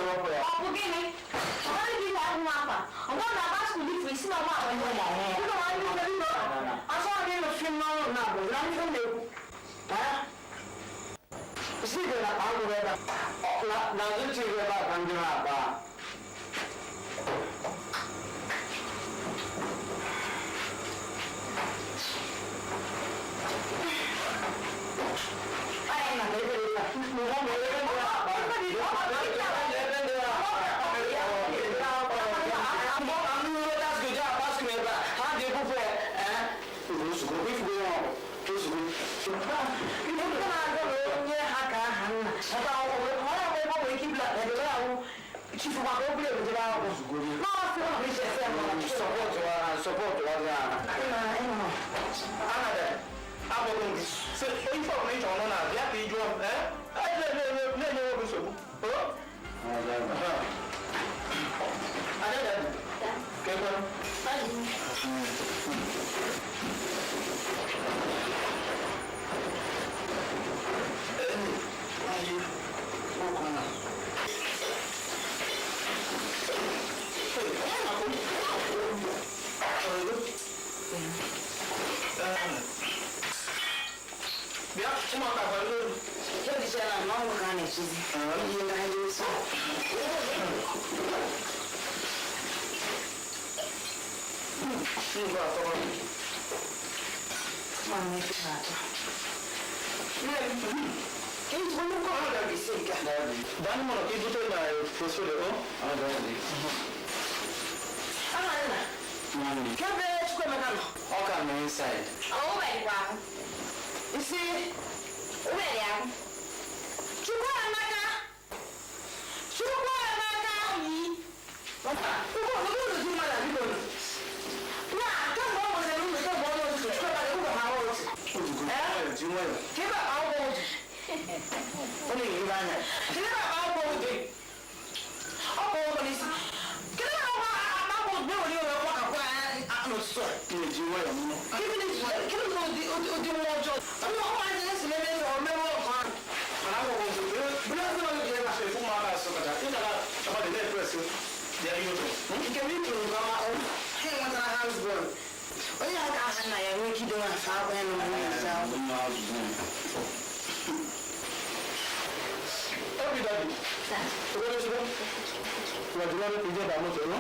Ọ bụ gịnị? Ọ gaghị gị na ahụ akwa. Ọ bụrụ na agba skuul ifuru isi na ọma abụọ ihe na ahụ. Ụlọ nwanne ụlọ ụlọ. Asọ anyị nọ fi n'ọrụ na abụ na ndị na-ekwu. Isi gị na akpa agwụrụ ebe a. Na azụ chi ebe a ka ndị na-akpa. Anyị na ebe dị taa. Ndị na-aga na onye ha ka aha nna. Maka ọ ya bụ ebe ọ nwere ike ibula edebe ahụ chifu maka obere ebujere akwụkwọ. Nọọsụ ọ bụ iche ese mma. Ife ọbụla ị chọrọ nọ na-abịa ka ị jụọ m, na-enye nwoke nsogbu. Bịa, ụmụaka kwado olu. Ejichala m ọnwụ ka a na-echizi. Ihe na ha ji nsọ. Ngwa atọrọ. Nwa m ife na-atọ. Nne m, ka ejikwa nnukwu ọrụ ga-esi nke a. Dani mọ̀nà kí bútó na fosfere o. Aha nna, kebe Chukwuemeka nọ? Ọ ka nọ inside. Ọ ụberikwa ahụ. Isi Ụberi ahụ. Chukwuemeka! Chukwuemeka! Ugbo ugbo unu di mmadụ biko nụ. Na kemgbe ọ mụsịrị unu kemgbe ọnwa ụtụtụ Chukwuemeka ugbo ha otu. Ji nwayọ. Kebe akpa akwụkwọ ụdị. Ọ na-eri anya. Kedu ebe akpa akwụkwọ ụdị? Ọ bụ ụgwọ n'isi. Kedu ebe akpa akwụkwọ ụdị na-ewere iwe kwakapụ anya n'ụtụtụ a? Na-eji nwayọ mụ. Kedu ụdị ụdị mmụọ ọjọọ? Ndị ụmụazị na-esi na-eme eze omewe ọkụ ahụ. Mana akwụkwọ nsọ. Bụrụ ezi ọnụ dị ebe a. Efu ụmụaka asọ kacha. Ị gara ọmọdé na-epresi bịa ihe ụtọ. Nke m ịpụrụ nke ọma, ha enwetara handsbọọlụ. Onye aka aha nna ya nwee ike idowe afa akwa ya na ụmụ ya ezi akwụkwọ. Obi dadi. Obere ozugbo. Wajibara ije ba moto no.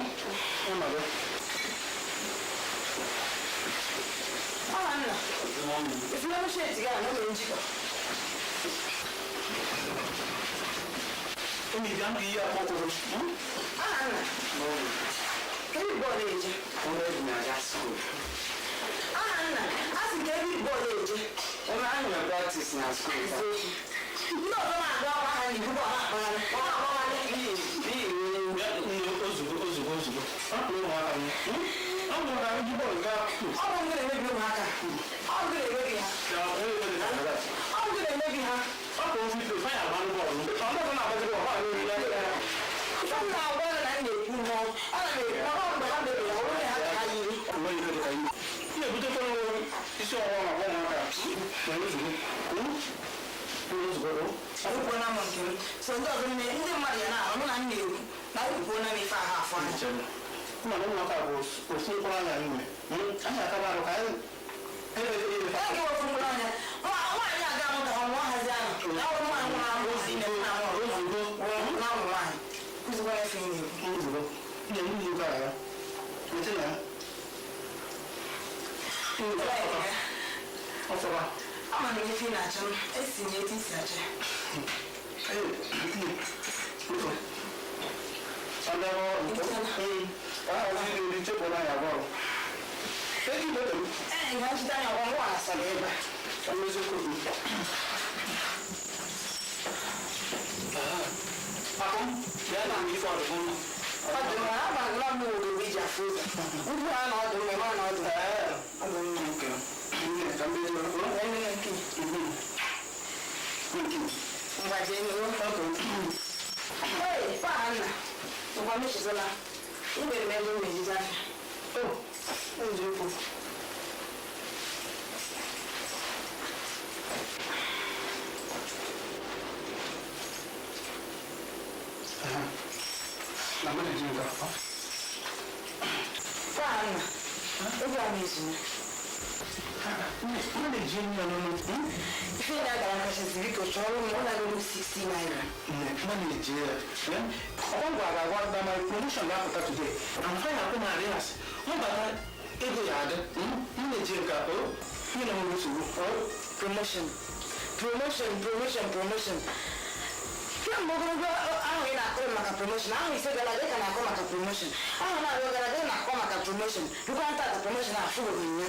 Ọ nọ. Aha nna, ifuru m sheeti gị a na o mere njikọ. Ụmụ ịbịa m ka ihe akpọ kwụrụ. Aha nna, kedu bọọlụ eje? Ụlọ ebi na-aga school. Aha nna, a sị ka ebe bọọlụ eje. Ebe anyị nwere practice na school taa. Ndị ọzọ na-agụ akwa ha na-ebu bọọlụ akpagharị. Ọ na-agbagharị. N'ihi Bịa nne ozugbo ozugbo ozugbo. Hapụrụ ụmụaka m. Ọ bụ na ndị bọọlụ gaa. Ọ bụ ndị na-emebi ụmụaka. Ọ bụ ndị na-emebi ha. Ọ bụ ndị na-emebi ha. Ọ bụ ozi ife fanya agbanụ bọọlụ. Ọ ndị ọzọ na-agbazi bọọlụ ha na-eri ya. Ife m na-agwa gị na m na-ekwu mmọnwụ. Ana m ekwu ọ mgbe ha mebiri ha, ọ bụrụ na ha ka ha yiri. Enweghị ife dị ka ihe. Ị na-ebutekwa isi ọwụwa maka ụmụaka. Ma ozugbo. Ozugbo. Ekwuona m nke m. So ndị ọzọ nne ndị mmadụ ya na-ahụ mụ na m na-ekwu na ekwuona m ife ahụ afọ anya. Mana ụmụaka bụ ofu mkpụrụ anya anyị nwere. Anyị akaba arụ ka anyị Onye ga-ewefu mkpụrụ anya. Nwaanyị aga amụta ha nwa hazi ahụ. Na ọ bụ nwaanyị nwụrụ anwụ ozi ime na nwụrụ ozugbo na ụmụ nwaanyị. Kụzikwara ife ị na-ekwu. ozugbo. Ndị ndị ụka ya. Weta na ya. Ọfọba. Ama m ife ị na-achọ m. Esi m etu i si achọ ya. Ee, nga nchita anya ọgwọ nwa asara ebe a. Ọ dị mma, ama m na m nwere iji afụ ụzọ. Ngwa ha na ọdụ mma, ma na ọdụ. Ọ dị mma. Ee, nke. Ngwa jee n'ihu. Ee, fa nna. Ngwa m echezola. I mere m ego m ejije afịa. O, eziokwu. Taa ego a na-ezuna. Ife na-agara kachasị biko chọrọ m ọ na-agara 60 naira. Manage ya. Ọkwa gwara agwa na my promotion ga-apụta today. I'm fine akwụ na arrears. Mbata ego ya adị. M na-eji nke a, o? Nye na m nsogbu. Promotion. Promotion, promotion, promotion. Kemgbe ogologo ahụ ị na-akọrọ maka promotion, ahụ ise gara aga ị ka na-akọ maka promotion. Ahụ na-abịa gara aga ị na-akọ maka promotion. Rukwa nta promotion afụbeghị m ya.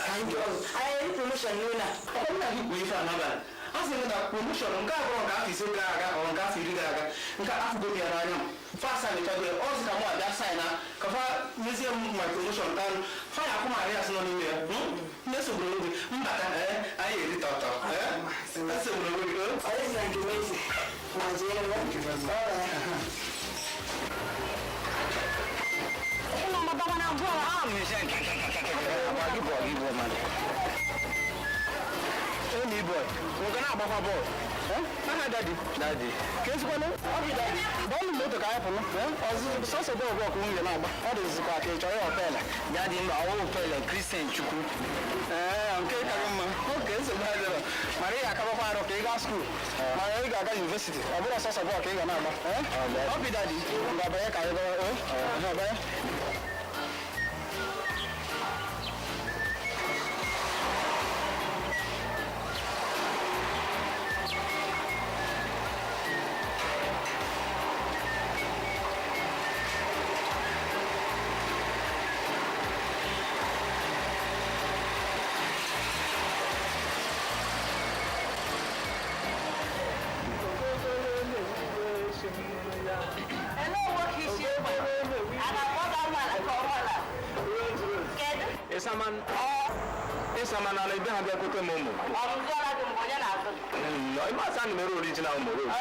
Ka ndị ọzọ. Anyị eri promotion n'ụlọ a. Ọkwa nna gị kwuo ife a n'abalị. A sị m na promotion nke abụọ nke afọ 5 gara aga ọ nke afọ 10 gara aga nke afụgo m ya n'anya m. Fa asaịn chago ya, ọ sị ka mụ abịa saịn na ka fa nyezie m my promotion tanụ. Fa ya akwụ m arịas nọ n'ime ya. Na-esogburu onwe gị mbata anyị eri tọtọ. Esogburu onwe gị. Ọ dịghị na nke m ezi. Ma jee ebe. Enyi boy, nwoke na-agbakwa bọọlụ. Aha dadi. Dadi. Ka ezikwanụ? Ọ bụ dadi. Bọọlụ moto ka anyị pụrụ. Ọzụzụ sọsọ bọọlụ bọọlụ nwunye na-agba. Ọ dịzikwa ka ị chọrọ ya ọpele. Dadi mba, ọwụ Pele Christian Chukwu. Ee, nke ka gị mma. Oke nsogbu adịrọ. Mana ị ga-akabakwa arụ ka ị gaa skuul. Mana ị ga-aga yunivesiti. Ọ bụrụ sọsọ bọọlụ ka ị ga na-agba. Ọ bụ dadi. Ngwa-banye ka anyị gawa. O, banye. Ịsama na ala ebe ha bịakwute m ụmụ. Ịmasị ana mere original ụmụ Rose.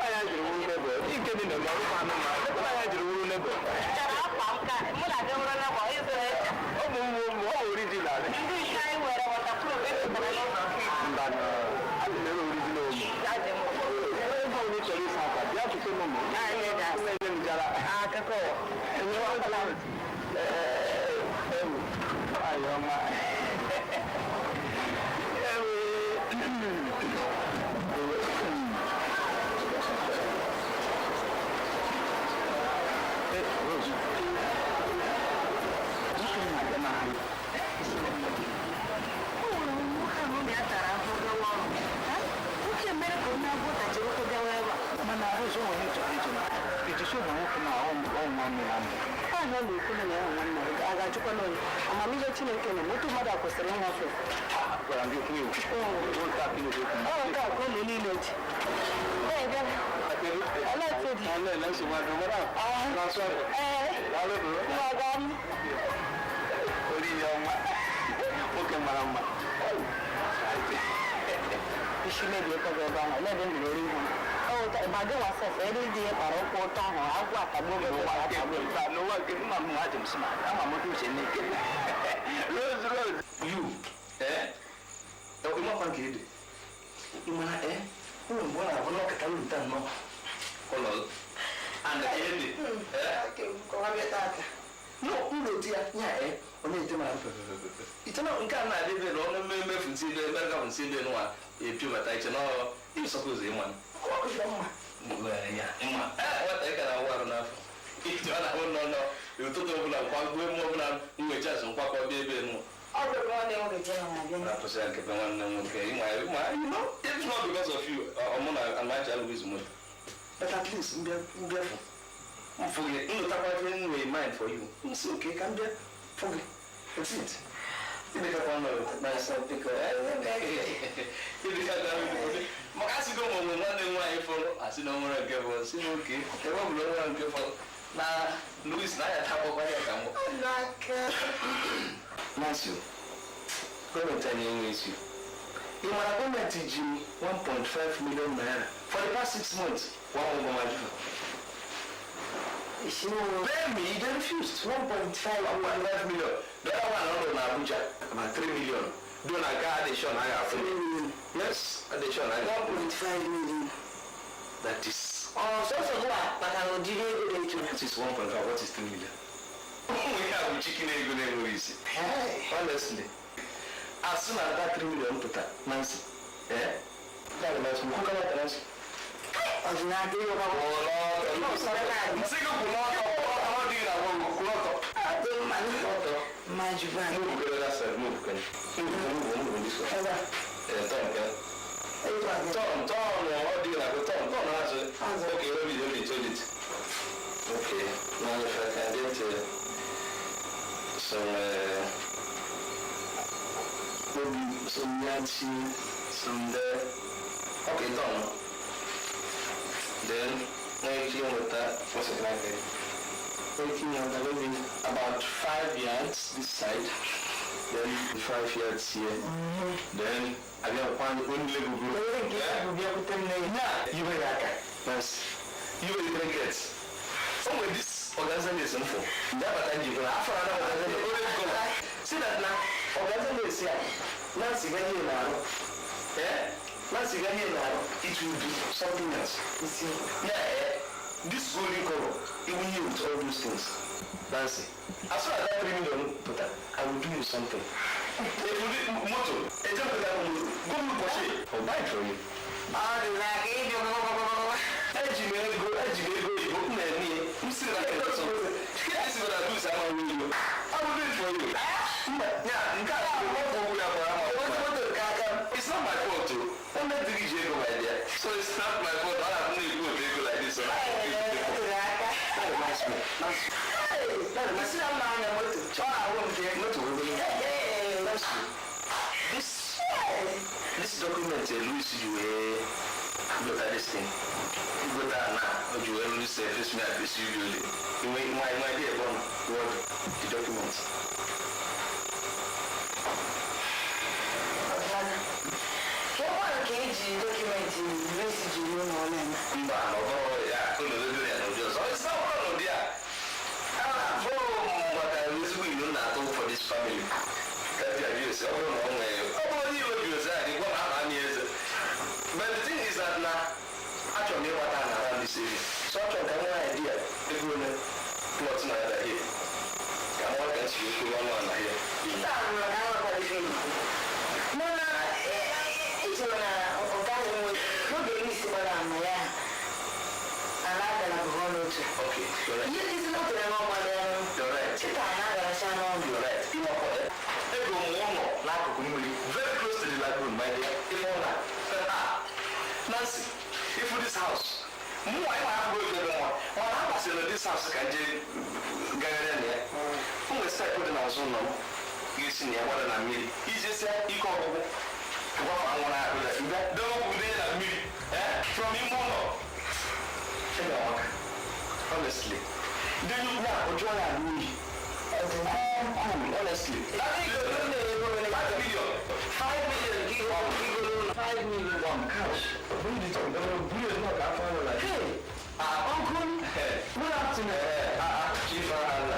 Anya jiri wuru nebo. Ike dị na-eme ọrụ anụ ma. Anya jiri wuru nebo. Ụmụ ụmụ ụmụ ọ original. Mba na ana mere original ụmụ. Ebe onye chọrọ ịsa akwa bịa kwute m ụmụ. Nne m jara. Akụkọ. Ayọ̀ma. Mana Rose onwe ya chọrọ ije ejisi ụmụ nwoke na ọ nwanne ya mụ. Ahụ ọ na-ekwu na ya nwanne ya a ga-ajụkwa n'onye amamihe Chineke na otu mmadụ a kwesịrị ịnwafe. Gwara m gị okwu ewu. Otu a ka ị na-ekwu. Ọ nke a ka ụmụ niile ji. Nwoke mara mma. Isi mebie kọba ebe ahụ, olee ebe m bidoro ihu? Ma gị nwa sef, ebe dị ihe kpara ụkwụ ụtọ ahụ, agwụ atagbuo gị ụwa atagbuo gị. N'ụwa nke mma m ajụ m sị ma ama m otu uche n'ike. Rose Rose. You, eh? Ịmakwa nke ịdị. Ị mara eh? Ụlọ mgbe ọ na-abụ n'ọkata nrụta nnọọ. Ụlọ. And ịdị. Eh? No, nrụta ya, nya eh? Ọ na-ete m ahụ pepepepe. Iche na nke a na-adị ebe na ọnụ mmefu nsị ebe Amerịka bụ nsị ebe nwa epiobata iche na ọ ịsọpụzụ ịma. Ịma. Nwata ị ka na-awụ arụ n'afọ. Iche ọ na-ahụ nọ nọ ụtụtụ ọbụla nkwagbuo eme ọbụla nwecha azụ nkwakọ bịa ebe nwa. Ọ bụ nwanne m nwoke na-abịa. Na-apụsị ya nke be nwanne m nwoke ịma ịma you know it's not because of you ọmụ na anachi always moto. But at least mbịa fụ. Mfụ gị nlụtakwa ife m nwere mind for you. Nsị oke ka mbịa fụ gị. That's it. Maka asịgo m onwe nwanne m nwaanyị fọrọ asị na o nwere nke fọrọ si na oke ebe ọ bụla o nwere nke fọrọ na Louis na anya tapọkwa ya ka mụ. Nancy, gọọmenti anyị enwe isi. Ị mara gọọmenti ji m 1.5 million naira for the past 6 months gwa m ụgwọ majufa. Pay me, they refused. 1.5 1.5 million. The other one I na Abuja, about 3 million. Do na ga addition I have. 3 million. Yes, addition I 1.5 million. That is Ọsọsọ gị kpatara ụdịrị ego dị etu. What is 1.5? What is 3 million? Ụmụ ya bụ chicken ego na-enweghị isi. Honestly, as soon as that 3 million pụta, Nancy, eh? That reminds me, kwukọrọ ya, Nancy. Ọdịnaka ịgwa. Nsị gị kwụ n'ọtọ, kwụ ọtọ, ọ dịghị na gbọgwụ, kwụ ọtọ. Ọ dị mma. Ọtọ. Mma jụba. Move kere that side, move kere. Move, move, move, this one. Ebe a. Eh, turn kere. Ịgwa gị. Turn, turn, ọ dịghị na gbọgwụ, turn, turn azụ. Azụ. Okay, hold it, hold it, hold it. Okay, now if I can get some, maybe some yachi, some there. Okay, done. Then, making with that, what's it like? Making with that, maybe about 5 yards this side, then 5 yards here. Then, I got one level group. Onye nke isi bụ bịakwute m n'enyi. Yeah, you wear that. Nice. You wear the trinkets. Some of this organza lace for. That but I give her. After another organza lace, orange color. See that now? Organza lace here. Nancy got here now. Eh? Nancy got here now. It will be something else. Isi. Yeah, eh? This golden color, it will yield all those things. Nancy, as soon as that 3 million put up, I will do you something. It will be motor. A jump with that motor. Go look for it. I'll buy it for you. Ọ dị n'aka ịbịa gwagwagwagwa. Eji m ego, eji m ego oyibo, m na-eme ihe. M si na nke ọzọ. Ihe esi na do is ama wee you. I will do it for you. Mba, ya, nke a bụ ọgwụ ọgwụ ya kwara ama. Moto moto nke aka m. It's not my fault o. Onye dịrị ji ego, my dear. So it's not my fault. Ọ na-abụ na-ekwu otu ego like this. Ọ na-ekwu Ee, ego. ọ dị n'aka. That reminds me. Nancy, Ee, isi na mma anya moto. Ọ na-awụ nke. moto wee wee. Ee. Nancy, this document Louis ji wee gota this thing. Gota na o ji wee release face me and face you building. Inwe nwa nwa idea ebe ọ nọ. What the document? Ọdịnaka. Kekwa nke eji document Grace ji ruo n'ụlọ eme. Mba, na ọ bụrụ ya ụlọ ego ya n'ụdị ọzọ. Ọ bụrụ n'ụdị a. Afọ maka ezigbo ilu m na-atụ for this family. Ka ji ajụ ese, ọ bụrụ na ọ nwee, ọ bụrụ onye iro ji ose adị gwa m aha anyị eze. But the thing is that na achọrọ m ịgbata na around this area. So achọrọ m ka m nwee idea ego ole plot na ada here. Ka m nwee ka m si wee kwụrụ ọnụ ala here. Nke a bụ maka aghọtara ife Igbo. Mana echere na ọ gaghị enwe n'oge isi gbara ama ya ala agara bụ ha n'otu. Okay, you're right. Ihe isi na otere n'ọgba ya nụ. You're right. Kịta ana agaracha n'ọnụ. You're right. Ịmakwa ya. Ego m ụlọ n'akụkụ mmiri, very close to the lagoon, my dear. Ife ọ na. Ah, Nancy, ifu this house. Mụnwa ịma afụgo ebe nwa. Mana ha gbasịrị this house ka nje gagharịa na ya. O nwere step dị n'azụ ụlọ m ga-esi na ya gbada na mmiri. Ijesia ike ọgwụgwụ. Gwafa anwụ na akụda. Ịbịa debe ọgwụ denye na mmiri. Eh? From ime ụlọ. Ebe amaka. Honestly. Then you now, ojú ọ̀la àdúgbò yìí. Cool, cool, honestly. 5 million. 5 million ka ihe igolo ụlọ. 5 million. One cash. Bring it on. Bring it on. Hey, ah, uncle. Good afternoon. Ah, ah, Chief Anna.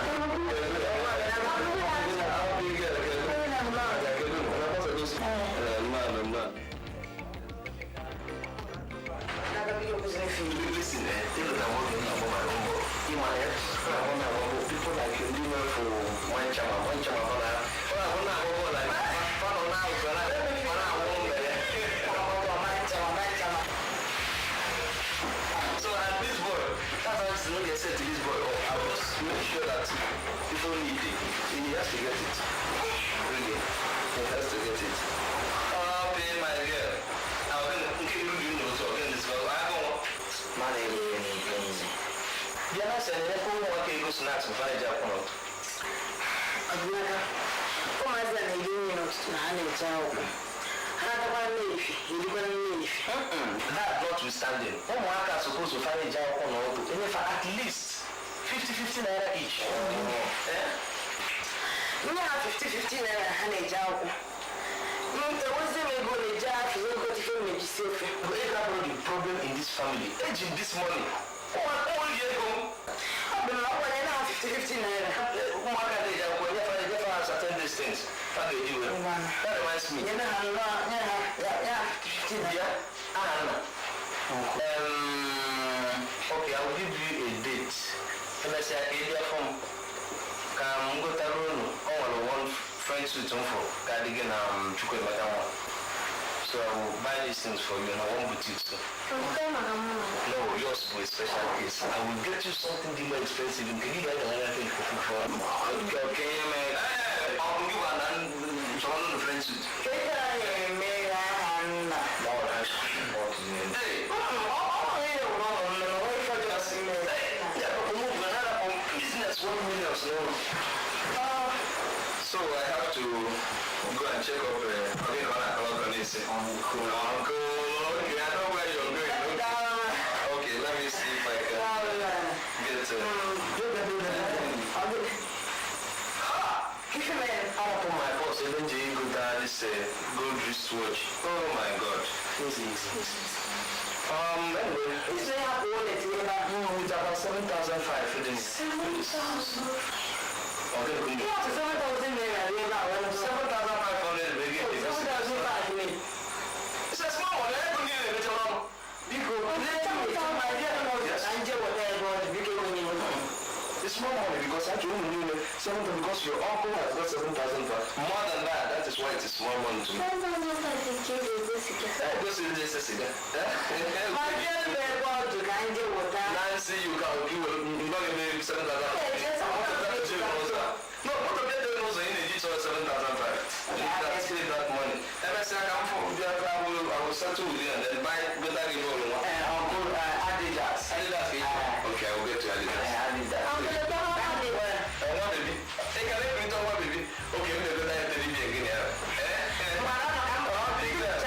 N'aka bido kụziri ife Igbo. Listen, eh, look at what you know about my own boy. In my head, I want to people like you, you know, for one chama, one chama, one, one, one, one, one, one, one, one, one, Ọma ncha, ọma ncha. So, and this boy, that's how it's not get said to this boy, oh, I will just make sure that people need it. He has to get it. Really. He has to get it. Oh, pay my girl. I'll be you know, so again, this girl, I go. Man, bịa na sị na ụmụaka ego snacks mfe anyị ji akwụ n'ụtụ. Ọdịnaka, ụmụazị a na-eri nri n'ụtụtụ na ha na-eje akwụkwọ. Ha atakwara nne-efi, erikwara nne-efi. That notwithstanding, ụmụaka suppose to find eji akwụkwọ n'ụtụ enyefe at least 50-50 naira each. Eh? Nye ha 50-50 naira ha na-eje akwụkwọ. Enwezi m ego na-eje afọ ego ife m na-eji ofe. Ego abụrụ the problem in this family. Eji m this money. Ụmụ ji ego m. Ọ bụ na ọ kwanye na ha 50-50 naira. Ụmụaka na-eji akwụkwọ enyefe enyefe ha certain distance. Fa ga-eji wee. That reminds me. Nye ha nnọọ, nye ha ya ya 50-50 naira. Bịa, aha nna. I will give you a date. Emesịa ka ị bịa fụ m ka m gotara unu. O nwere one French suit m fụrụ ka adị gị na Chukwuemeka nwa. So I will buy these things for you na one boutique so. No, yours bụ a special case. I will get you something dị more expensive nke gị ga-agara aka ikuku for. Okay, okay, ihe mere. Ee, ọ bụ gị gwa na chọrọ unu French suit. Ego a na-eme aha nna. Hey! Business 1 million no. So I have to go and check up. Okay, on this. Uncle, uncle. Okay, I know where you're going. Okay, okay, let me see if I can get. Up on my boss, even Jay go down this gold wristwatch. Oh my God. Easy, easy. Anyway, with about 7,500 for this. 7,000. Okay, 7,500, baby. It's a small one. I don't need it. Yes. It's small money because actually you know seven because your uncle has got 7,000 more than that. That is why it is small money to me. Eh, go see this cigar. Nancy, you can give you not give me 7,000. No, what of them knows in the 7,500. That save that money. Ever say I come from there, I will settle with you and then buy better give you one. Uncle, Adidas. Adidas. Okay, I will get you Adidas. Adidas. Nwa baby. Ị ka na-ebulite nwa baby. Okay, m na-egote ya teddy bear gịnị ya? Eh? Ọ dị good.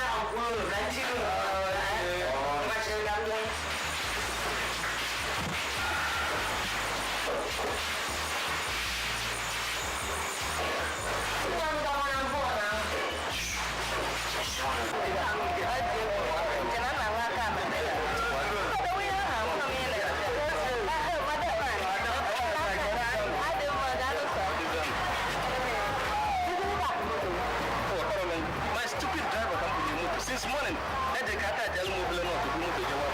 My stupid driver come with the motor since morning. That the car tell mobile not to go motor jawa.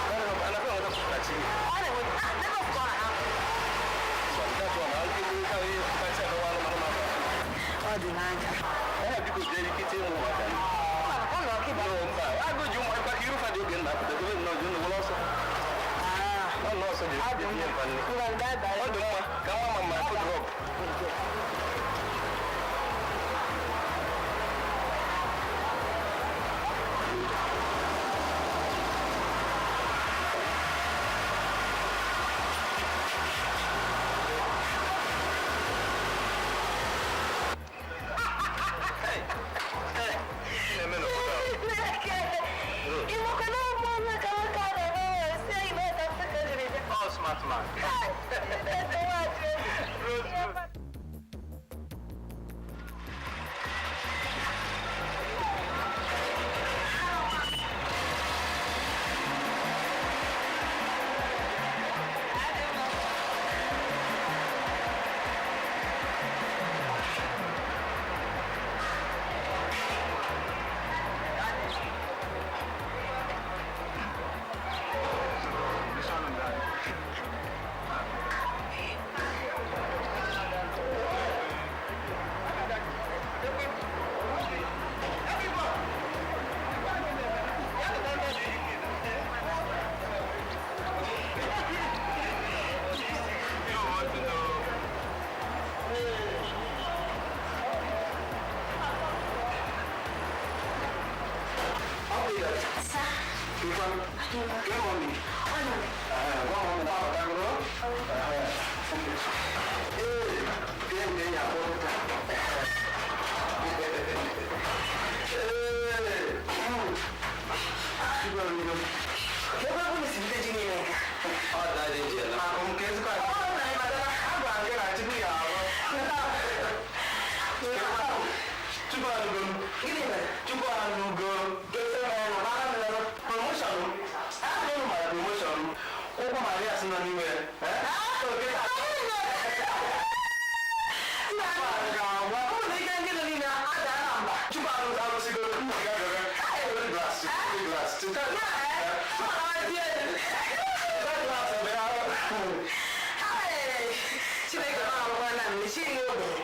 And I don't want to taxi. So that one, I'll give you taxi. I don't want to. Ọ dị n'aka. Eh, because they get more than. No, mba. I go you my back you find you get that. The no you know also. No no so you get here but. Ọ dị mma ka nwa mama put drop. Na-eme n'obodo a. Oh, smart man. Rose, Rose. You want to know. Ebe ọ bụla si bido ji niile nka. Ọ daddy ji na. Nke ezigbo a. Agwara m gị na tupu ya arụ. Tupu anụgo m. Gịnị mere? Tupu anụgo. Efe mere na mara m lọrọ. Promotion m. Agụrụ m mara promotion m. Ụkwụ Maria si nọ n'ime ya. Eh? Okay. Ga-agwa. Ọ bụ na ike ndị nọ niile ada na mba. Tupu anụ arụsịgoro m ga-abịa. Glass, glass. Chineke ma akwụkwọ na mmechi ihe ogbenye.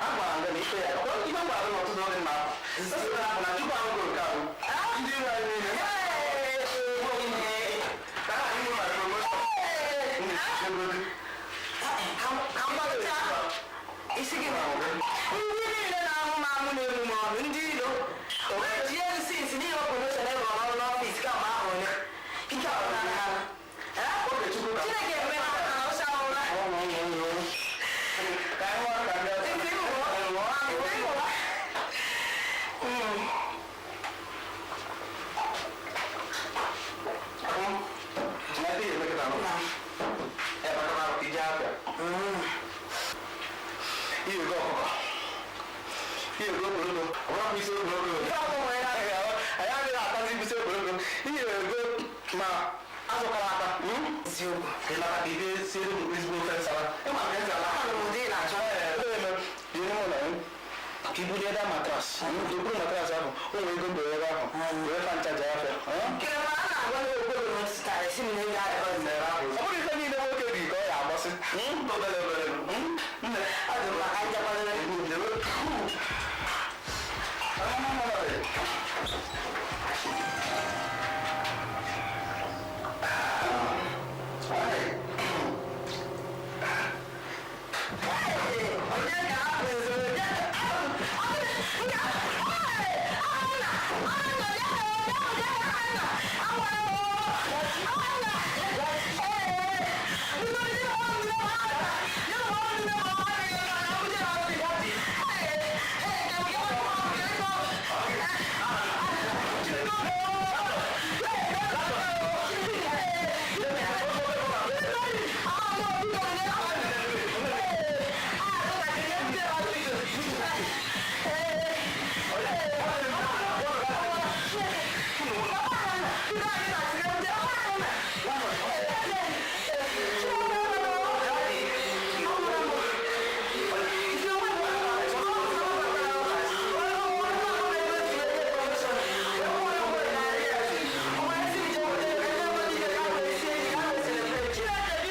Agwara m gị na ife ya ife m gwara gị n'ọtụtụ oge na asị na na Chukwu ahụ gụrụ nke ahụ ndị iro anyị niile ka ha inwe ma promotion ngodi. Ka m gbagota isi gị na ndị niile na-ahụ m amụ na-emu m ọnụ ndị iro wee jie nsi nsi n'ihe promotion e rụrụ ọrụ n'ọfịs kamgbe ahụ ole ike ọbụla na ha. Okechukwu ka Chineke eme na aka na ụsa ọhụrụ. Ka anyị nwa ka ndị ọzọ. Ntị ịhụrụ ntị ịhụrụ. Na ebe ihe emekọta nọ ebe aka na ije afịa ihe ego ọkụkọ, ihe ego okporoko, ọ bụrụ isi okporoko anyị adịghị atazi mkpịsị okporoko, ihe ego ma azụkara aka. Eziokwu. Ịlata ka ibe siere m ezigbo ofe nsala ịma ka esi ala. Ahụrụ m ụdị ị na-achọ. Ee, jiri mụ na ka ibulie da matras okpuru matras ahụ o nwere ego mbere ebe ahụ wee fa ncha jee afịa. Kere ma a na-agwa na okporo na zụtara esi m na ego adịghị. Ọ bụrụ ife niile nwoke dị ka ọ ya agbasị obere obere nne. Ọ dị mma ka njekwadebe. Onye ga-apụ nzoro?